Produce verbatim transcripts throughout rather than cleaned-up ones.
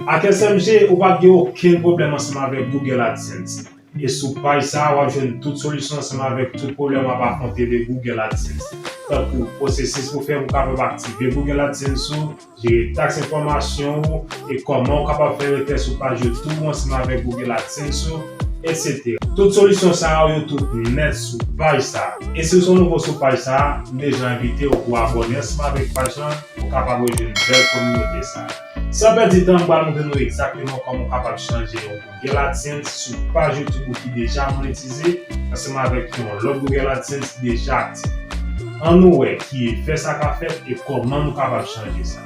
Ak S M G, ou p ap gen okenn pwoblèm ansanm avèk Google AdSense. E sou paj sa a, w ap jwenn tout solisyon ansanm avèk tout pwoblèm w ap afwonte de Google AdSense, tankou pwosesis pou fè pou w kapab aktive Google AdSense ou, jere taks enfòmasyon ou, e kòman w kapab fè retrè sou paj YouTube ou ansanm avèk Google AdSense ou, etsetera. Tout solisyon sa yo, yo tout nèt sou paj sa a. E si w se yon nouvo sou paj sa a, m deja envite w pou w abòne ansanm avèk paj lan, pou w kapab rejwenn bèl kominote sa a. San pèdi tan, m pral montre nou egzakteman kòman w kapab chanje yon Google AdSense sou paj YouTube ou ki deja monetize, ansanm avèk yon lòt Google AdSense ki deja aktif. Ann nou wè ki efè sa ka fèt e kòman nou kapab chanje sa.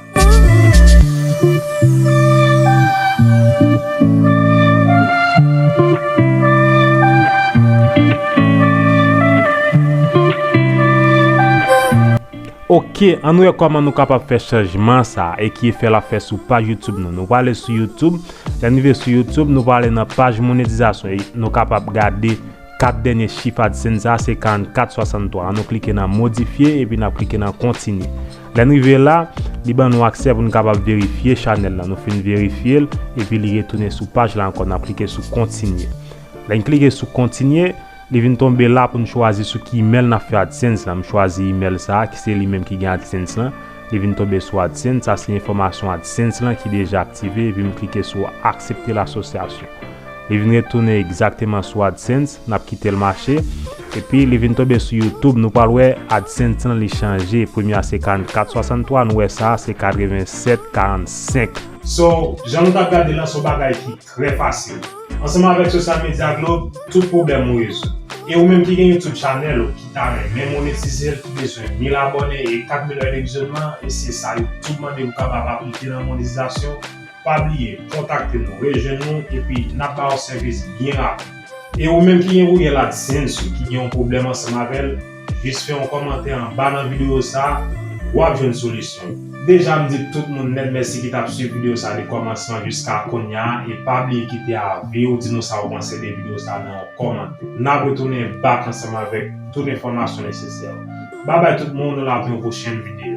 Ok, ann wè kòman nou kapab fè chanjman sa a e ki efè l ap fè sou paj YouTube nou. Nou prale sou YouTube. Lè n rive sou YouTube, nou prale nan paj monetizasyon e nou kapab gade kat dènye chif AdSense sa a, se karannkat swasanntwa. Ann nou klike nan modifye epi n ap klike nan kontinye. Lè n rive la, li ban nou aksè pou n kapab verifye chanèl la. Nou fin verifye l, epi li retounen sou paj la ankò. N ap klike sou kontinye. Lè n klike sou kontinye, li vin tonbe la pou n chwazi sou ki imèl n ap fè AdSense la. M chwazi imèl sa a, ki se li menm ki gen AdSense lan. Li vin tonbe sou AdSense, sa se enfòmasyon AdSense lan ki deja aktive, epi m klike sou aksepte lasosyasyon. Li vin retounen egzakteman sou AdSense, n ap kite l mache. Epi li vin tonbe sou YouTube, nou pral wè AdSense lan li chanje. Premye a se karannkat swasanntwa, nou wè sa a se katrevennsèt karannsenk. So, jan nou t ap gade lan, se yon bagay ki trè fasil. Ansanm avèk Social Media Globe, tout pwoblèm ou rezoud. E ou menm ki gen YouTube channel ou, ki ta renmen monetize l, ki bezwen mil abòne e kat mil è de vizyònman, e se sa YouTube mande pou w kapab aplike nan monetizasyon, pa bliye, kontakte nou, rejwenn nou, epi n ap ba w sèvis byen rapid. E ou menm ki gen Google AdSense ou ki gen yon pwoblèm ansanm avè l, jis fè yon kòmantè anba nan videyo sa a, w ap jwenn solisyon. Deja m di tout moun nèt mèsi ki t ap swiv videyo sa a de kòmansman jiska kounye a, e pa bliye kite avi w, di nou sa w panse de videyo sa a nan yon kòmantè. N ap retounen back ansanm avèk tout enfòmasyon nesesè. Babay tout moun, nou la pou yon pwochèn videyo.